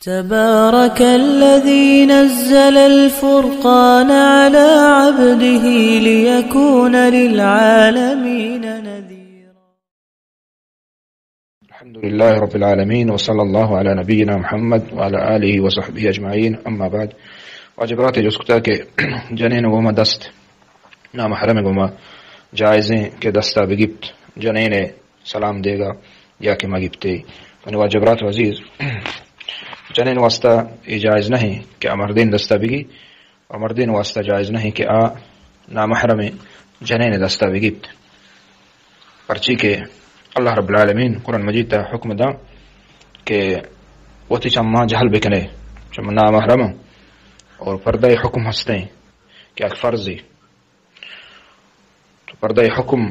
تبارك الذي نزل الفرقان على عبده ليكون للعالمين نذيرا. الحمد لله رب العالمين، وصلى الله على نبينا محمد وعلى آله وصحبه أجمعين. أما بعد، واجہ برات، جست کتا کہ جنین گوما دست نامحرم گوما جائزیں کہ دستا بگیپت، جنین سلام دیگا یا کہ مگیپتے؟ منی واجہ برات عزیز، جنین واسطہ یہ جائز نہیں کہ آ مردین دستا بگی، اور مردین واسطہ جائز نہیں کہ آ نامحرم جنین دستا بگیپت۔ پرچی کہ اللہ رب العالمین قرآن مجید تا حکم دا کہ وتی چماں جہل بکنے، چم نامحرم، اور پردہ حکم ہستیں کہ ایک فرضی۔ تو پردہ حکم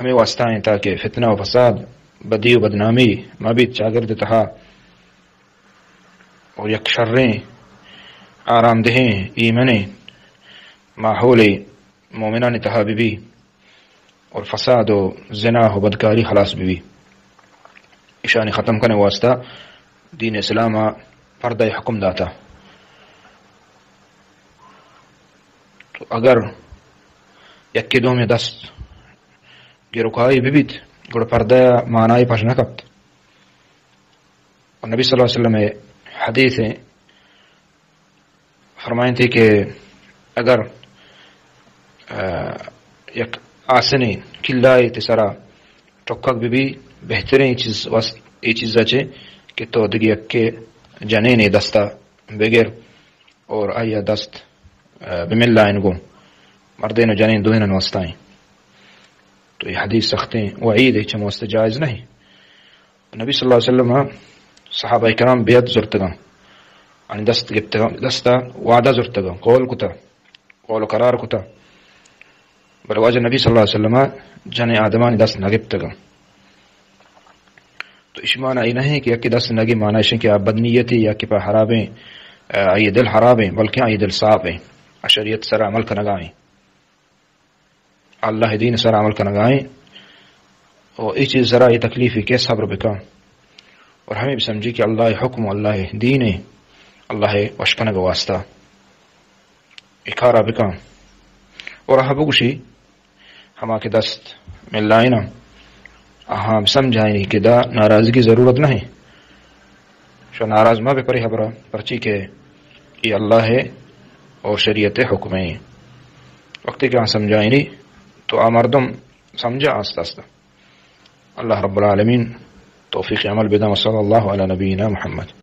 ہمیں واسطہ ہیں تاکہ فتنہ و فساد، بدی و بدنامی مبیت چاگرد تہا، اور یک شریں، آرام دہیں، ایمنیں ماحول مومنان تہا ببی، اور فساد و زنا و بدکاری خلاص ببی۔ اشانی ختم کرنے واسطہ دین اسلام پردہ حکم داتا۔ تو اگر یکے دومی دست گروکائی ببیت، گڑا پردہ معنی پش نہ کپت۔ اور نبی صلی اللہ علیہ وسلم حدیث فرمائیں تھے کہ اگر، آ، یک آسنی کلائے تے سرا ٹکک ببی، بہترین چیز وس-، اے چیز اچے کہ تو دگی یکے جنین دستا بگر اور آیا دست، آ، بملا انگو، مردین و جنین دوینن واسطائیں۔ تو یہ حدیث سختیں وعید ہے، چم واسطہ جائز نہیں۔ نبی صلی اللہ علیہ وسلم صحابہ کرام بیعت زرتگاں، آنی دست گپتگاں، دستا وعدہ زرتگاں، قول کتا، قول و قرار کتا، بلے واجہ نبی صلی اللہ علیہ وسلم جن آدمانی دست نگپتگاں۔ تو اش معنی ای نہیں کہ یکی دست نگی معنی اشیں کہ آ بدنیتی یا کہ پہ حرابیں، آ، آئی دل حرابیں، بلکہ آئی دل صافیں، آ شریعت سر عمل کنگائیں۔ اللہ دین سر عمل کنگائیں، و اے چیز سرا اے تکلیفی کہ صبر بکن، اور ہمیں بسمجھی کہ اللہ حکم، اللہ دین، اللہ وشکنگ واسطہ اے کارا بکن۔ اور ہاں بگوشی، ہما کہ دست ملائنا، آہاں بسمجھائینی کہ دا ناراضگی ضرورت نہیں۔ شو ناراض ما بہ پری حبرا، پرچی کہ اے اللہ ہے اور شریعت حکم ہے۔ وقتی کہ آہاں سمجھائینی تو آ مردم سمجھا آستہ آستہ۔ اللہ رب العالمین توفیق عمل بدن۔ وصلی اللہ علی نبینا محمد۔